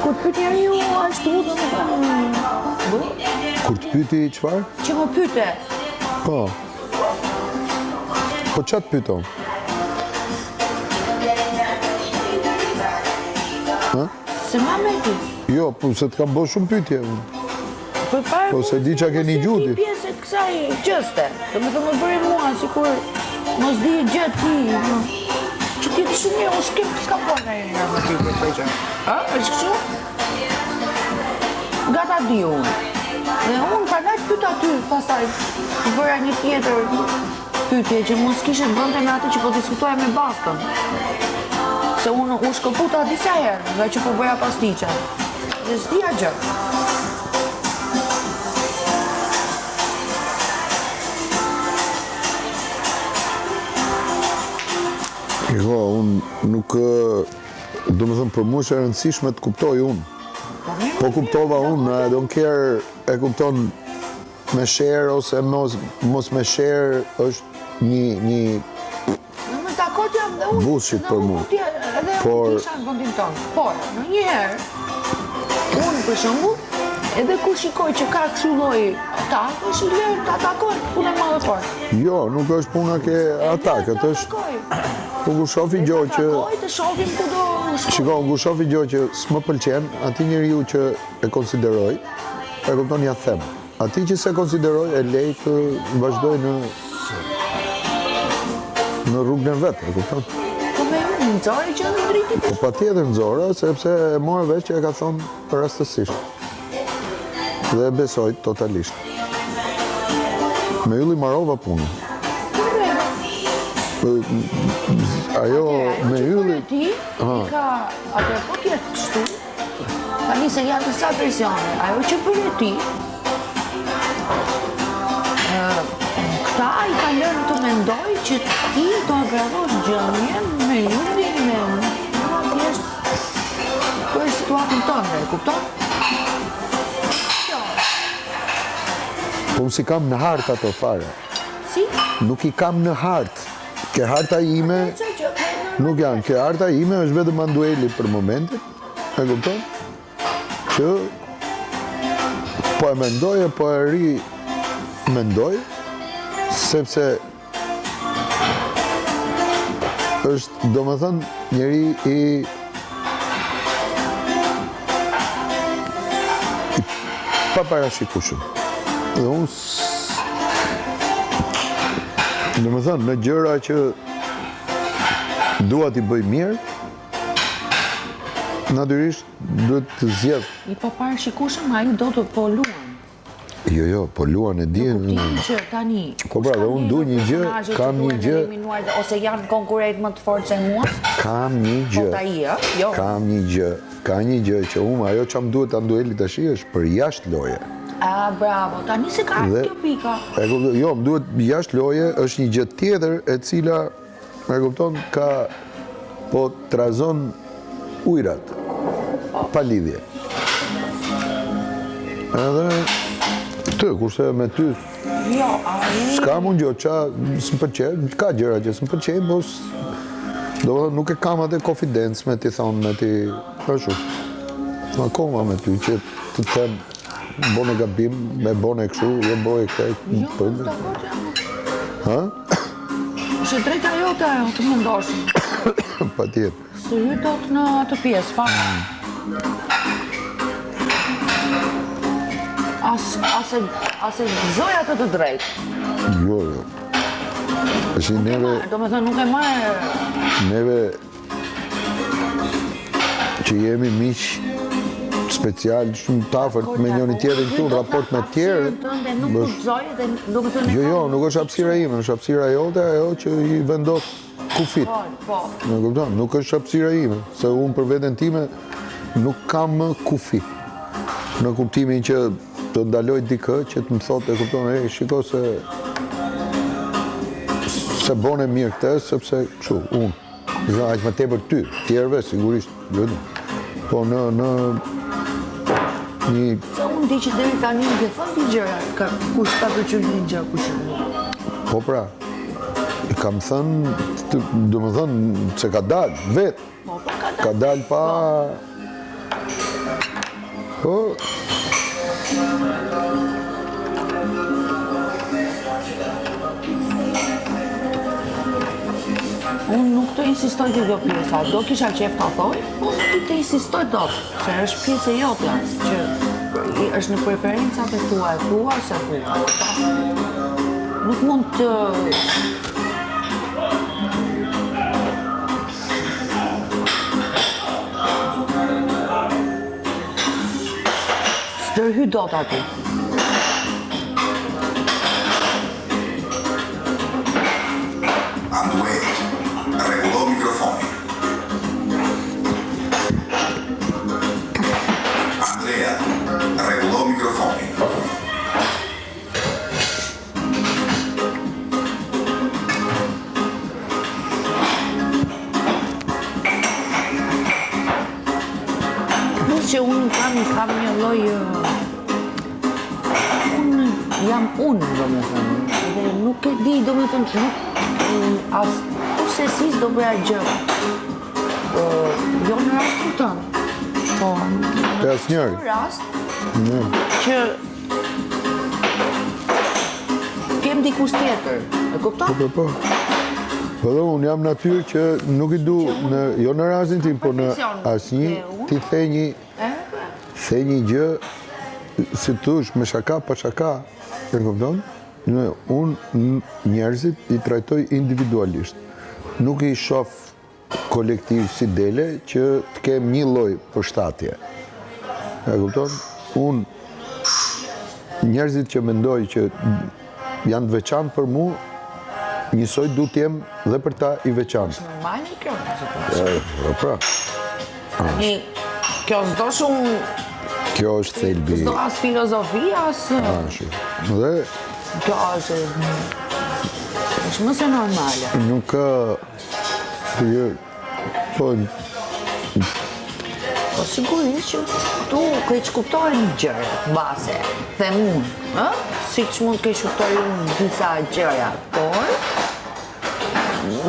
kur të pyet njeriu ashtu, domethënë... Kur të pyti çfarë? Që më pyte. Po. Po ça të pyta? Ha? Se ma me ti? Jo, po se të kam bo shumë pytje. Po pare, po s'e di ça ke nigju ti. Ti pjesë e kësaj gjëste. Domethënë më bëri mua, sikur mos di gjë ti. Që ti të shumë mirë, unë s'kem, s'kam po në një nga më ti për këtë gjë. A, është kështu? Nga ta di unë. Dhe unë prandaj të pyta ty, pastaj bëra një tjetër pyetje që mos kishte të bënte me atë që po diskutoja me Bastën. Se unë u shkëputa disa herë nga që po bëja pastiqe. Dhe s'dija gjë. Jo, unë nuk, domethënë, për mua është e rëndësishme të kuptoj unë. Po, mirë, Po mirë, kuptova mirë, unë, I don't care, e kupton me share ose mos, mos me share është një, një Në më dakord jam dhe unë. Bullshit në për unë mua. po t'je- Edhe Por- unë isha në vendin tonë. Por, në një herë, unë për shembull, edhe kur shikoj që ka kështu lloj atakësh, i lë të atakoj, punë e madhe fort. Jo, nuk është puna ke atakët, Të është atakoj. po kur shofi gjë që Atakoj të shohim ku do shkoj. Shiko, kur shofi gjë që s'më pëlqen, atij njeriu që e konsideroj, e kupton ja them. Atij që s'e konsideroj e lej të vazhdoj në në rrugën e vet, e kupton? Po me ju nxore që në driti Po patjetër nxora, sepse e mora vesh që e ka thonë rastësisht. Dhe e besoj totalisht. Me Ylli marova punën. Po, Ajo me Ylli, Ti, i ka, atë po tjetë kështu, tani se janë disa versione, ajo që bëre ti, ë, këta i ka lënë të mendoj që ti do agravosh gjendjen me Yllin, me mua thjesht për situatën tënde, e kupton? Jo. po unë s'i kam në hartë ato fare. Si? Nuk i kam në hartë. Ke harta ime, Që që ke në nuk janë. Ke harta ime është vetëm Andueli për momentin, e kupton? Që po e mendoj e po e ri mendoj, sepse është, domethënë, njeri i i paparashikueshëm. Dhe unë s- domethënë, në gjëra që dua t'i bëj mirë, natyrisht duhet të zgjedh. I paparashikueshëm, ai do të po luan. Jo, jo, po luan e di. Kuptimin që tani Po pra, dhe unë du një gjë, kam një gjë, eliminuar dhe ose janë konkurrent më të fortë se mua, kam një gjë. po ai, ë? Jo. Kam një gjë, ka një gjë që unë, ajo që më duhet Andueli tash është për jashtë loje. A, bravo, tani se ka Dhe- kjo pika. E kuptoj, jo, më duhet jashtë loje është një gjë tjetër e cila, e kupton, ka po trazon ujrat pa lidhje. Edhe të, kurse me ty Jo, ai s'kam unë gjë, qa s'më pëlqen, ka gjëra që s'më pëlqejnë, po s- domethënë nuk e kam atë konfidencë me ti thonë, me ti ashtu. Akoma me ty që të them bone gabim, me bone kështu, jo boje këtë. Jo, po, dakord jam. Ha? Është e drejta jote ajo të mendosh. Patjetër. Se hy dot në atë pjesë, fare. As, as, e, as e gëzoj atë të drejtë. Jo, jo. Është neve, Do me thënë, nuk e marr neve që jemi miq special, shumë të afërt me njëri tjetrin këtu, në raport me tjerë. Tënde nuk është- guxoj dhe do të thënë Jo, jo, nuk është hapësira ime, është hapësira jote, ajo që i vendos kufit. Po, po. Më kupton? Nuk është hapësira ime, se unë për veten time nuk kam më kufi. Në kuptimin që të ndaloj dikë që të më thotë, e kupton, e shiko se se bone mirë këtë, sepse kështu, unë. Zë, aq më tepër ty, tjerëve sigurisht, jo. Po në në një Se unë di që deri tani nuk e thënë ti gjëra, ka kush ta pëlqyer një gjë, kush. Po pra, i kam thënë, të- do më thënë, se ka dalë, vetë, Po, po ka dalë. ka dalë pa... Po, Unë nuk të insistoj te kjo pjesa, do kisha qef ta thoj, po nuk të insistoj dot, se është pjesë e jotja, që është në preferencat e tua, e thua, se thua. Nuk mund të S'ndërhyj dot aty. Anduel, rregullo mikrofonin. Andrea, rregullo mikrofonin. Plus që unë kam, kam një lloj... Unë jam unë, domethënë, dhe nuk e di, domethënë, nuk, as, kurrsesi s'do bëja gjë. Jo në rastin tënd, po, në asnjëri. rast, që Kem dikush tjetër, e kupton? Po, po, po. Po dhe unë jam natyrë që nuk i du, në, jo në rastin tim, po në asnjë, ti the një, the një gjë, si thush, me shaka, pa shaka, e kupton? Në, unë njerëzit i trajtoj individualisht. Nuk i shof kolektiv si dele që të kem një lloj përshtatje. E kupton? Unë njerëzit që mendoj që janë të veçantë për mu, njësoj du të jem dhe për ta i veçantë. Është normale kjo? Po pra. Një, kjo s'do shumë... Kjo është thelbi. S'do as filozofi, as... Ashtu. Dhe... Kjo është... është më se normale. Nuk ka... Jo, po... Po sigurisht që këtu keqkuptohen gjërat, mbase, them unë, ë? Siç mund të keqkuptoj unë disa gjëra, por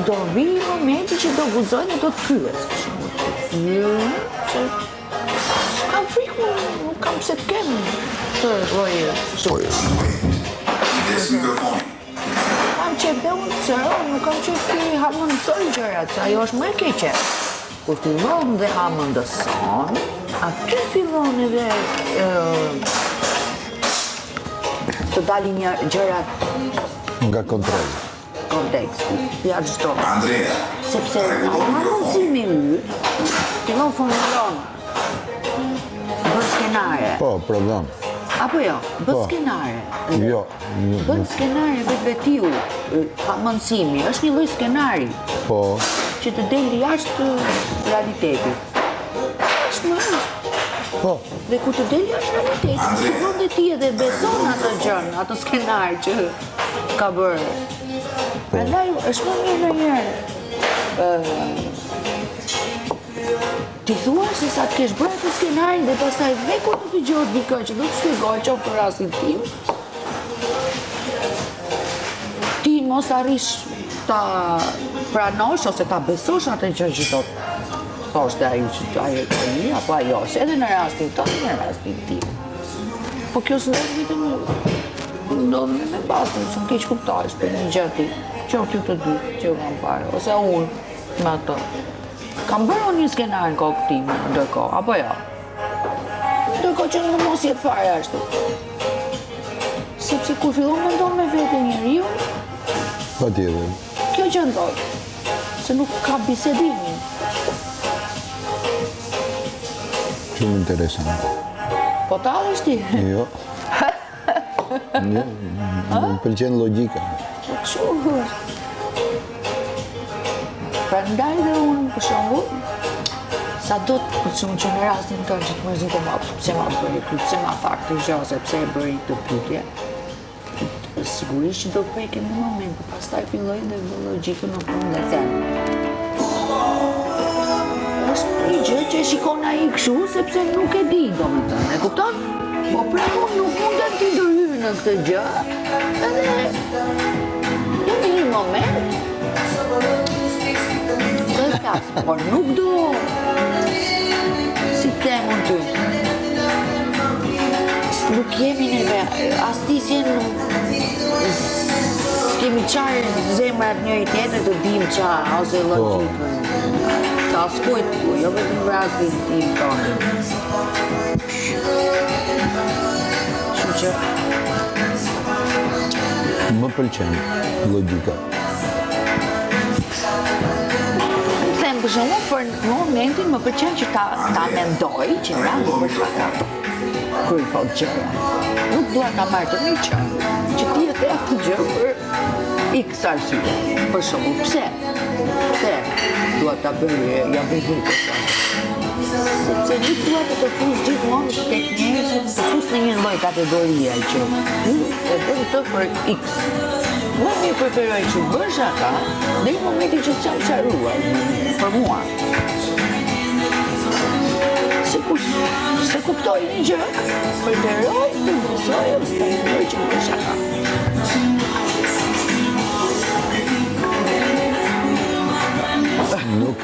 do vijë momenti që do guxoj dhe do të pyes, për shembull. Jo, se s'kam frikë, nuk kam pse të kem këtë lloj Po, jo. Ndez mikrofonin. Kam qef dhe unë se unë nuk kam qef t'i hamendësoj gjërat, se ajo është më e keqe. Kur fillon dhe hamendëson, aty fillon edhe të dalin një gjërat nga kontrolli. Konteksti, ja çdo. Andrea, sepse hamendësimi yt fillon formulon Bën skenare. Po, prodhon. Apo jo, bën po. skenare. Jo. Bën skenare vetvetiu, hamendësimi, është një lloj skenari. Po. Që të del jashtë realitetit. Është më është. Po. Dhe kur të del jashtë realitetit, fillon dhe ti edhe beson atë gjënë, atë skenar që ka bërë. Po. Prandaj është më mirë ndonjëherë. T'i thuash se sa të kesh bërë atë skenarin dhe pastaj dhe kur të dëgjosh dikë që do të shpjegojë qoftë për rastin tim, ti mos arrish ta pranosh ose ta besosh atë gjë që do të thoshte ai që ai ai apo ajo, se edhe në rastin tënd, në rastin tim. Po kjo s'ndodh vetëm ndodh me me Bastën, se më keqkuptohesh për një gjë ti, qoftë ju të dy që ju kam parë, ose unë me atë. Kam bërë unë një skenar në kokë time, ndërkohë, apo jo? Ndërkohë që në mos jetë fare ashtu. Sepse kur fillon mendon me vete njeriu, Patjetër. Kjo gjë ndodh, se nuk ka bisedimin. Shumë interesant. Po tallesh ti? Jo. Jo, më pëlqen logjika. Po kështu është. Prandaj dhe unë, për shembull, sa do të për shembull që në rastin tënd që të mërzitem, ma, pse ma bëri këtë, pse ma tha këtë gjë, ose pse e bëri këtë pyetje, sigurisht që do prekem në moment, por pastaj filloj dhe vë logjikën në punë dhe them. Është një gjë që e shikon ai kështu, sepse nuk e di, domethënë, e kupton? Po pra unë nuk mundem të ndërhyj në këtë gjë, edhe në një moment, do të flas, por nuk do, si. them unë ty? Nuk jemi neve, as ti s'je në... S'kemi çarë zemrat njëri tjetrit të dim ça, ose po. logjikën. Të askujt tu, jo vetëm rastin tim tonë. Kështu që... Më pëlqen logjika. Them për shembull, për momentin më pëlqen që ta, ta mendoj që Randi për shaka. Kur i thot gjëra. Nuk dua ta marr të mirëqenë, që ti e the atë gjë për x arsye. Për shembull, pse? Pse dua ta bëj, ja bëj vetes atë. Sepse nuk dua të të fus gjithmonë tek njerëzit, të fus në një lloj kategorie që ti e bën këtë për x. Më mirë preferoj që bësh shaka, deri në momentin që s'jam sqaruar, për mua. Se kur s'e kuptoj një gjë, preferoj të besoj ose të mendoj që bësh shaka. Nuk...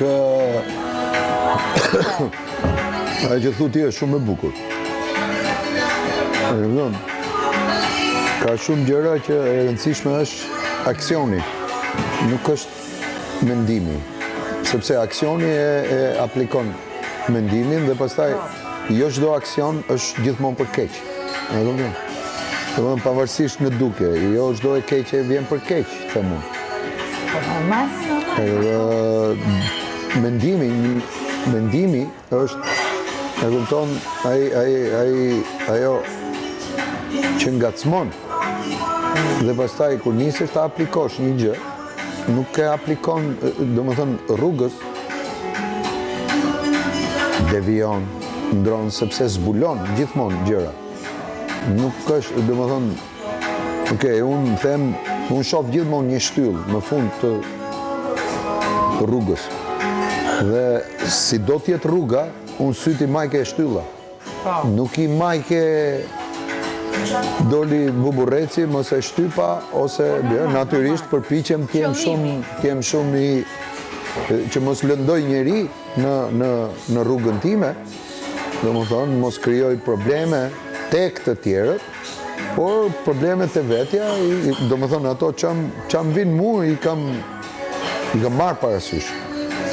Ajo që thu ti është shumë e bukur. E kupton? Ka shumë gjëra që e rëndësishme është aksioni, nuk është mendimi. Sepse aksioni e, e aplikon mendimin dhe pastaj jo çdo aksion është gjithmonë për keq. E kupton? Domethënë pavarësisht në dukje, jo çdo e keqe vjen për keq, them unë. Po normal, normal. Edhe mendimi, mendimi është, e kupton, ai, ai, ai, ajo që ngacmon dhe pastaj kur nisesh ta aplikosh një gjë, nuk e aplikon, domethënë, rrugës, devijon, ndron, sepse zbulon gjithmonë gjëra. Nuk është, domethënë, ok, unë them, unë shof gjithmonë një shtyllë në fund të rrugës. Dhe si do të jetë rruga, unë sytë i maj ke shtylla. Po. Nuk i maj ke doli buburreci, mos e shtypa, ose po, natyrisht përpiqem të jem shumë, të jem shumë i që mos lëndoj njeri në në në rrugën time, domethënë mos krijoj probleme tek të tjerët, por problemet te vetja, domethënë ato që që më vijnë mu i kam i kam marrë parasysh.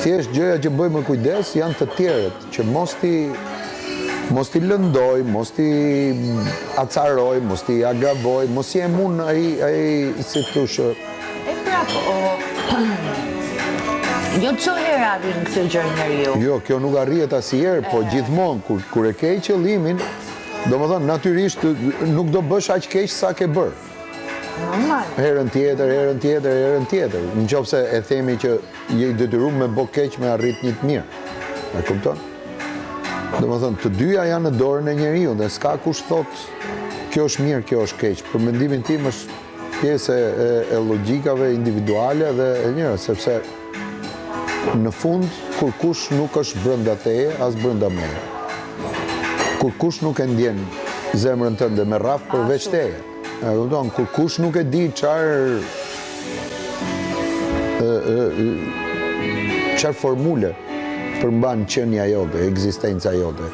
Thjesht gjëja që bëj me kujdes janë të tjerët, që mos t'i mos t'i lëndoj, mos t'i acaroj, mos t'i agravoj, mos jem unë ai ai si thosh E prapë, o... Jo çdo herë arrin këtë gjë njeriu. Jo, kjo nuk arrihet asnjëherë, po gjithmonë kur kur e ke qëllimin, domethënë natyrisht nuk do bësh aq keq sa ke bërë. Normal. Herën tjetër, herën tjetër, herën tjetër. Në qoftë se e themi që je i detyruar me bo keq me arrit një të mirë. E kupton? Domethënë, të dyja janë në dorën e njeriut dhe s'ka kush thotë kjo është mirë, kjo është keq. Për mendimin tim është pjesë e, e, e logjikave individuale dhe e njëra, sepse në fund, kurkush nuk është brenda teje, as brenda meje. Kurkush nuk e ndjen zemrën tënde me rraf përveç teje. E kupton, kurkush nuk e di çfarë çfarë formule përmban qenia jote, ekzistenca jote.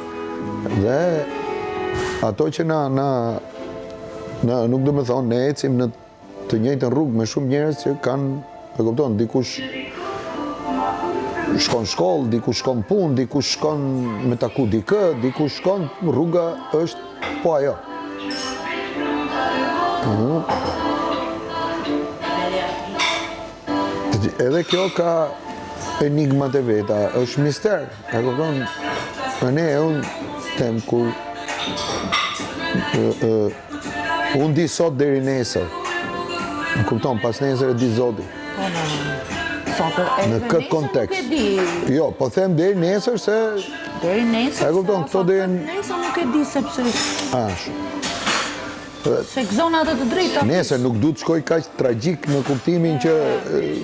Dhe ato që na na na nuk do me thonë, ne ecim në të njëjtën rrugë me shumë njerëz që kanë, e kupton, dikush shkon shkollë, dikush shkon punë, dikush shkon me taku dikë, dikush shkon, rruga është po ajo. Edhe kjo ka enigmat e veta, është mister, e kupton? Për ne, unë them kur unë di sot deri nesër. Më kupton, pas nesër e di Zoti. Po, Sot edhe Në këtë kontekst. Jo, po them deri nesër se Deri nesër. E kupton, këto deri nesër nuk e di sepse Ashtu. S'e gëzon atë të drejtë. Nesër nuk du të shkoj kaq tragjik në kuptimin që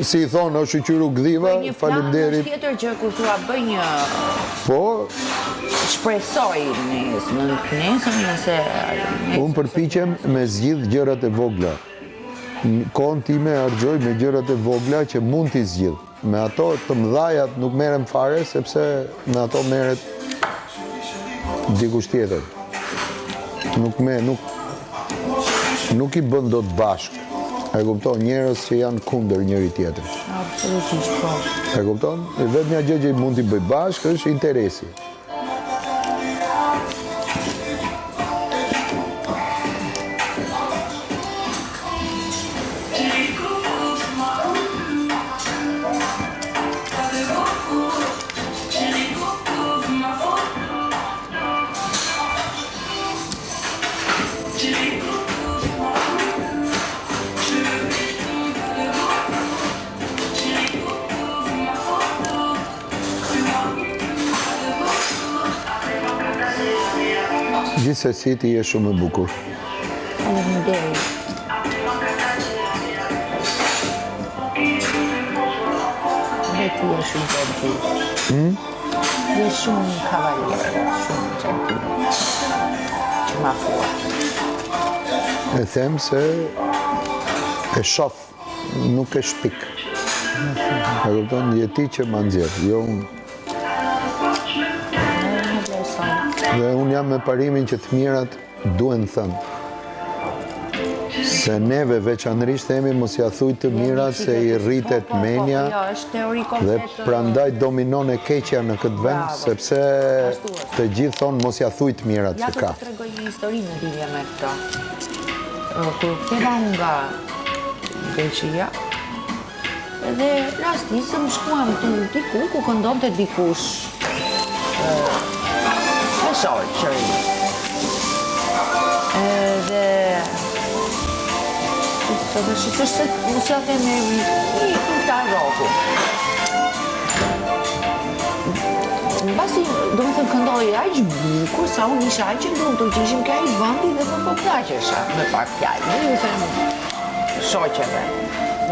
si i thonë, o shyqyr u gdhiva, faleminderit. Një plan tjetër që kur thua bëj një Po shpresoj nesër, nesër nëse Unë përpiqem me zgjidh gjërat e vogla. Kohën time e harxhoj me gjërat e vogla që mund t'i zgjidh. Me ato të mëdhajat nuk merrem fare sepse me ato merret. dikush tjetër. Nuk me, nuk, nuk i bën dot bashkë. E kupton, njerëz që janë kundër njëri-tjetrit. Absolutisht, po. E kupton? E vetmja gjë që mund t'i bëjë bashkë është interesi. Gjithsesi ti je shumë e bukur. Faleminderit. Dhe ti je shumë xhentil. Hmm? Je shumë kavalier, shumë xhentil. Që ma thua. E them se e shof, nuk e shpik. E kupton, je ti që ma nxjerr, jo unë. Dhe unë jam me parimin që të mirat duhen thënë. Se neve veçanërisht themi mos ia thuj të mirat se i rritet po, po, po, menja jo, dhe prandaj dominon e keqja në këtë vend sepse të gjithë thonë mos ia thuj të mirat që ka. Ja të tregoj një histori në lidhje me këtë. Kur u ktheva unë nga Greqia, Dhe rastisëm shkuam te diku ku këndonte dikush me shoqëri. Edhe të dhe shqipë se mos ia them emrin, një këngëtar roku. Mbasi, domethënë, këndoi aq bukur, sa unë isha aq e lumtur që ishim ke ai vendi dhe po po kënaqesha me pak fjalë. Dhe ju them, shoqeve.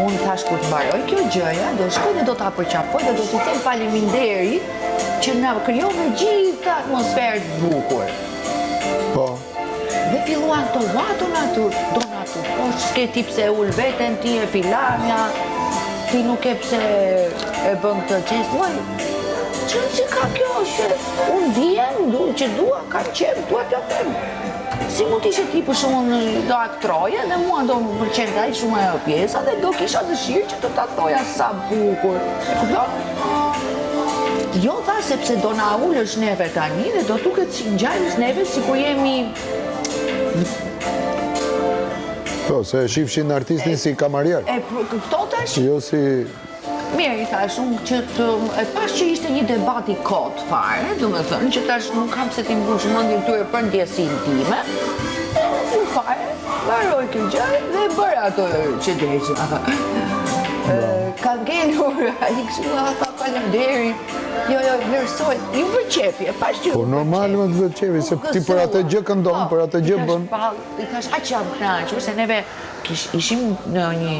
Unë thash kur të mbarojë kjo gjëja, do shkoj dhe do ta përqafoj dhe do t'i them faleminderit që na krijove gjithë këtë atmosferë të bukur. Po. Dhe filluan këto ua do na tu, do na tu, po s'ke ti pse ul veten ti e filanja, ti nuk ke pse e bën këtë gjest. Ua, që që ka kjo, se unë ndihem, du, që dua, kam qejf, dua t'ia them. Si mund të ishe ti për shembull do aktroje dhe mua do më pëlqente aq shumë ajo pjesa dhe do kisha dëshirë që të ta thoja sa bukur. E kupton? Jo tha sepse do na ulësh neve tani dhe do duket si ngjajmë neve sikur jemi Po, se e shifshin artistin si kamarier. E kupton tash? Jo si Mirë, i thash unë që të, e pash që ishte një debat i kot fare, domethënë që tash nuk kam pse t'i mbush mendjen këtyre për ndjesinë time. E në fund fare, mbaroi kjo gjë dhe e bëra ato që desha. Ka ngelur, ai kështu më tha faleminderit. Jo, jo, vlerësoj. Iu bë qejfi, e pash që Po normal më të bëhet qejfi, se ti për atë gjë këndon, po, për atë gjë bën. I thash, aq jam kënaqur se neve Kish, ishim në një,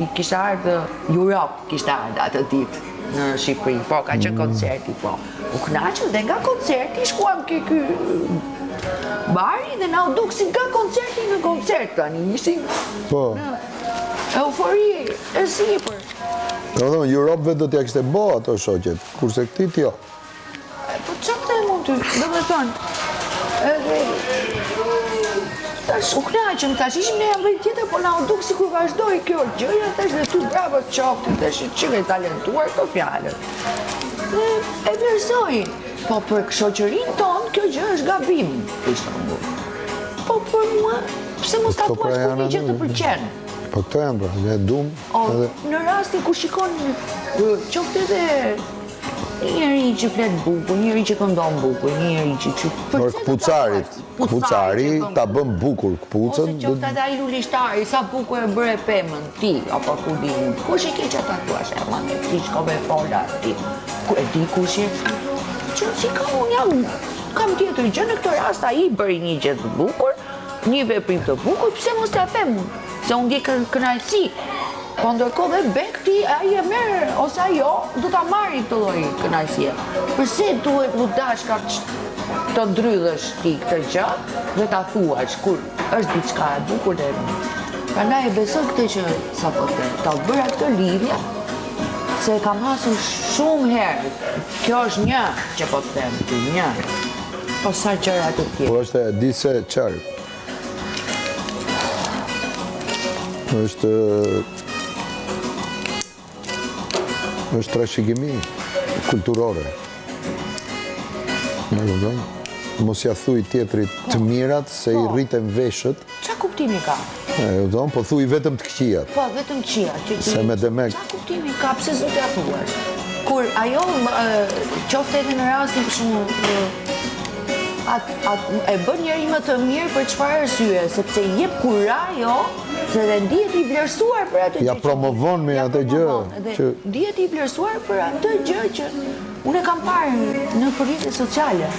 i kishte ardhë Europe, kishte ardhë atë ditë në Shqipëri, po, ka qenë mm. koncerti, po. U kënaqëm dhe nga koncerti shkuam ke ky bari dhe na u duk si nga koncerti në koncert tani, ishim po. në eufori e sipër. Domethënë, Europeve do t'ia kishte bo ato shoqet, kurse këtij jo. Po ça të them unë ty, domethënë, edhe, tash u knaqëm, tash ishim në një vend tjetër, po na u duk sikur vazhdoi kjo gjëja, tash dhe ty bravo të qoftë, tash që ke talentuar këto fjalët. Dhe e vlerësoj, po për shoqërinë tonë, kjo gjë është gabim, për shembull. Po për mua, pse mos ta Po thuash pra kur një gjë të pëlqen? Po këto janë pra, ne dum, edhe... Në rastin kur shikon, qoftë edhe Një njeri që flet bukur, një njeri që këndon bukur, një njeri që që... Por këpucarit, këpucari ta bën bukur këpucën... Ose qoftë edhe ai lulishtari, sa bukur e bëre pemën, ti, apo ku di unë. Kush e ke që ta thuash, e ma ke ti shko me fola, ti. Ku e di kush je? Që si kam unë jam, kam tjetër gjë në këtë rast, ai bëri një gjë të bukur, një veprim të bukur, pse mos t'ia them, se unë ndjej kënaqësi. Po ndërkohë dhe bekti, ai e merr, ose ajo, do ta marri këtë lloj kënaqësie. Përse duhet u dashka të ndrydhësh ti këtë gjë dhe ta thuash kur është diçka e bukur dhe e mirë. Prandaj e besoj këtë që sapo the, ta bëra këtë lidhje se e kam hasur shumë herë. Kjo është një që po të them ty, një. Po sa gjëra të tjera. Po është e di se çfarë. Është është trashëgimi kulturore. Më kupton? Mos ja thuj tjetrit të mirat se i po. rriten veshët. Ça kuptimi ka? E kupton? Po thuj vetëm të këqijat. Po, vetëm të këqijat. Që Se me demek. Ça kuptimi ka? Pse s'do t'ja thuash? Kur ajo, qoftë edhe në rastin për shembull, at, at, e bën njeri më të mirë për çfarë arsye, sepse i jep kurajo, se dhe ndihet i vlerësuar për atë gjë. Ja promovon me atë gjë. Që... Ndihet i vlerësuar për atë gjë që unë e kam parë në rrjetet sociale.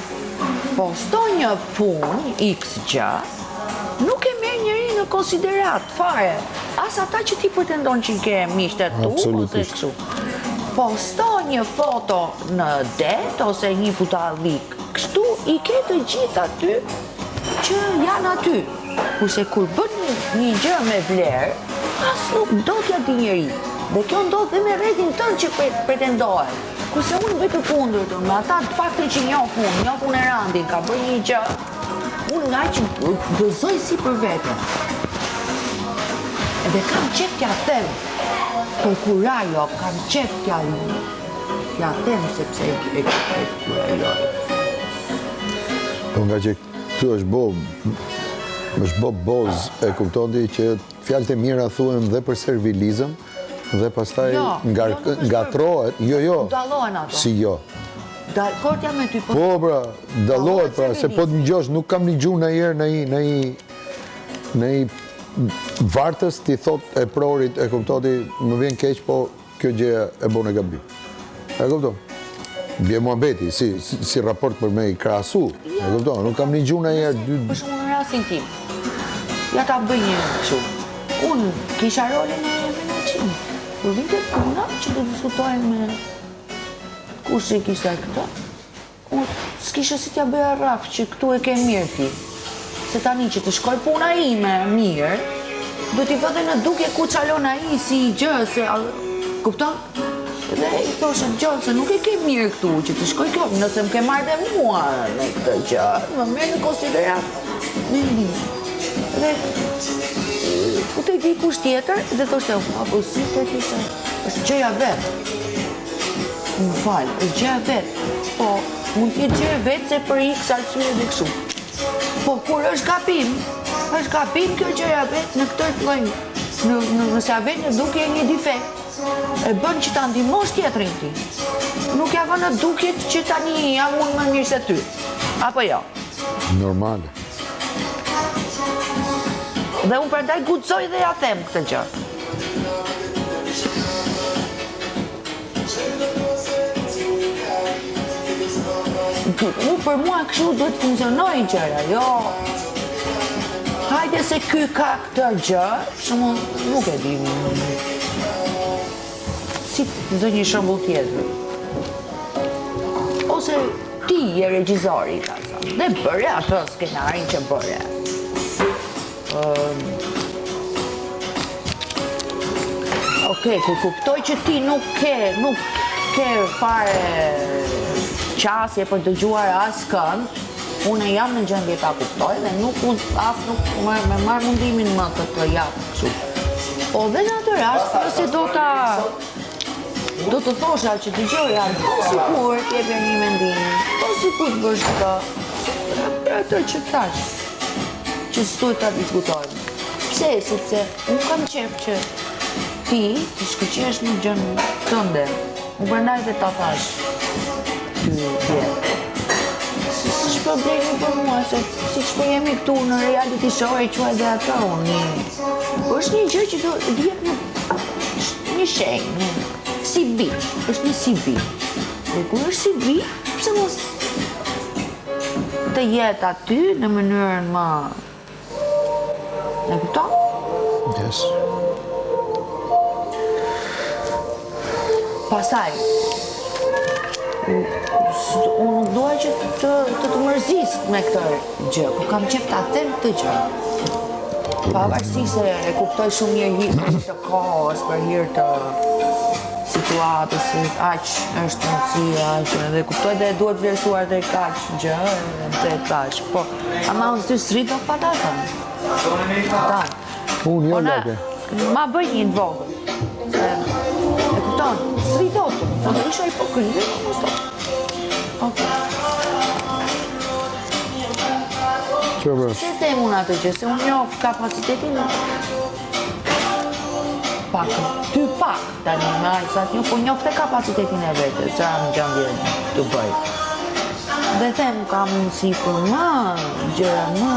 Posto një punë, x gjë, nuk e merr njeri në konsideratë fare. As ata që ti pretendon që i ke miqtë e tu, ose kështu. Posto një foto në det, ose një budallik, kështu i ke të gjithë aty që janë aty. Kurse kur bën një gjë me vlerë, as nuk do t'ja di njeri. Dhe kjo ndodh dhe me rrethin tënd që pretendohet. Kurse unë bëj të kundërtën, me ata të paktën që njoh unë, njoh unë Erandin, ka bërë një gjë, unë ngaqë gëzoj si për vete. Edhe kam qef t'ja them, për kurajo, kam qef t'ja t'ja them sepse e, e, e kurajoj. Po ngaqë këtu është bo, është bo boz, e kupton ti që fjalët e mira thuhen dhe për servilizëm, dhe pastaj jo, jo, ngatrohet, jo, jo, dallohen ato. Si jo. Dakord jam me ty, po. Po pra, dallohet pra, se po të ngjosh, nuk kam një gjuhë ndonjëherë në i, në i, në i vartës t'i thot eprorit, e kupton ti, më vjen keq, po kjo gjë e bone gabim. E kupton? Bje muhabeti, si, si, si raport për me i krahasu. E kupton? Nuk kam një gjuhë ndonjëherë dy... Për shembull në rastin tim, ja ta bëj një kështu. Unë kisha rolin e menaxhimit. Kur vinte puna që të diskutojmë me kush e kishte këtë, Unë s'kisha si t'ja bëja rraf që këtu e ke mirë ti. Se tani që të shkoj puna ime mirë, duhet t'i vë dhe në dukje ku çalon ai si gjë, se kupton? Dhe i thosha gjë, se nuk e ke mirë këtu, që të shkoj kjo, nëse më ke marrë dhe mua në këtë gjë, më merr në konsideratë mendim. Dhe futej dikush tjetër dhe thoshte, apo si të ti se, është gjëja vet. Më fal, është gjëja e vet. Po, mund të jetë gjë e vet se për x arsye dhe kështu. Po kur është gabim, është gabim kjo gjëja e vet në këtë lloj në në nëse ia vë në dukje një defekt, e bën që ta ndihmosh tjetrin ti. Nuk ja vë në dukje që tani jam unë më mirë se ty. Apo jo? Normale. Dhe unë prandaj guxoj dhe ja them këtë gjë. Unë për mua kështu duhet të funksionojë gjëra, jo. Hajde se ky ka këtë gjë, shumë nuk e di. Si të zë një shembull tjetër. Ose ti je regjizori, ta zëmë, dhe bëre atë skenarin që bëre. Okej, kur kuptoj që ti nuk ke, nuk ke fare qasje për dëgjuar askënd, unë jam në gjendje ta kuptoj dhe nuk mund as nuk më me marr mundimin më të të jap kështu. Po dhe në atë rast, nëse do ta do të thosha që dëgjoj, po sikur të jepja një mendim, po sikur të bësh këtë, për atë që thash. Që s'duhet ta diskutojmë. Pse? Sepse unë kam qejf që ti të shkëlqesh në gjënë tënde. Unë prandaj dhe ta thash ty dje. S'është problemi për mua, se siç po jemi këtu në reality show e quaj dhe atë unë një... është një gjë që do të jep një, një shenjë, një CV, është një CV. Dhe kur është CV, pse mos të jetë aty në mënyrën më... E kupton? Yes. Pastaj, unë nuk dua që të të, të mërzis me këtë gjë, po kam qejf ta them këtë gjë. Pavarësisht se e kuptoj shumë mirë për hir të kohës, për hir të si. situatës, se aq është mundësia, aq edhe kuptoj dhe duhet vlerësuar dhe kaq gjë, dhe kaq. Po, ama unë ty s'rri dot pa ta thënë. Ta. Unë jo Po na, lake. ma bëj një të vogël. Se, e kupton, s'rri dot. Po do isha hipokrite, mos do. Okej. Çfarë bërë? Pse them unë atë gjë, se unë njoh kapacitetin pak, ty pak, tani me aq sa të njoh, po njoh këtë kapacitetin e vetes, që jam në gjendje të bëj. Dhe them, ka mundësi për më, gjëra më.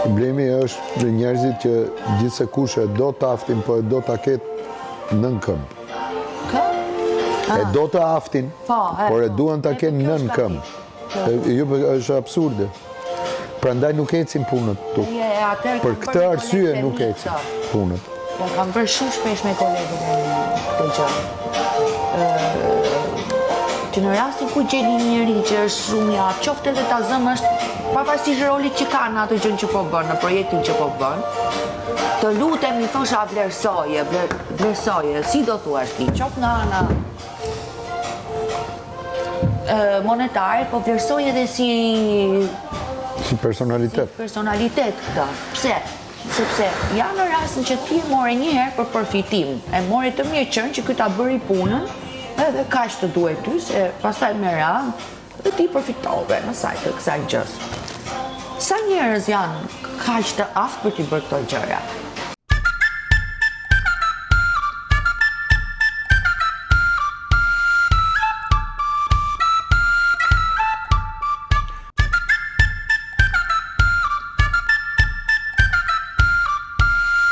Problemi është në njerëzit që gjithsekush e do të aftin, po e do ta ketë nën këmbë. Kë? E do të aftin, Po, e, por e po. duan ta E, kenë po, kjo nën është këmbë. E, Jo, po, është absurde. Prandaj nuk ecin punët tu. E, atëherë Për kam këtë bërë me arsye kolegët e nuk mi ecin këtë. punët. Po kam bërë shumë shpesh me kolegët e mi këtë gjë. Ë, që në rastin ku gjen një njeri që është shumë i aftë, qoftë edhe ta zëm është pavarësisht rolit që ka në atë gjën që po bën, në projektin që po bën, të lutem i thosha vlerësoje, vler, vlerësoje, si do thuash ti, qoftë nga ana ë, monetare, po vlerësoje edhe si Si personalitet. personalitet këtë. Pse? Sepse ja në rastin që ti e more një herë për përfitim, e more të mirë qenë që ky ta bëri punën, edhe kaq të duhet ty, se pastaj me radhë, dhe ti përfitove në saj të kësaj gjës. Sa njerëz janë kaq të aftë për t'i bërë këto gjëra?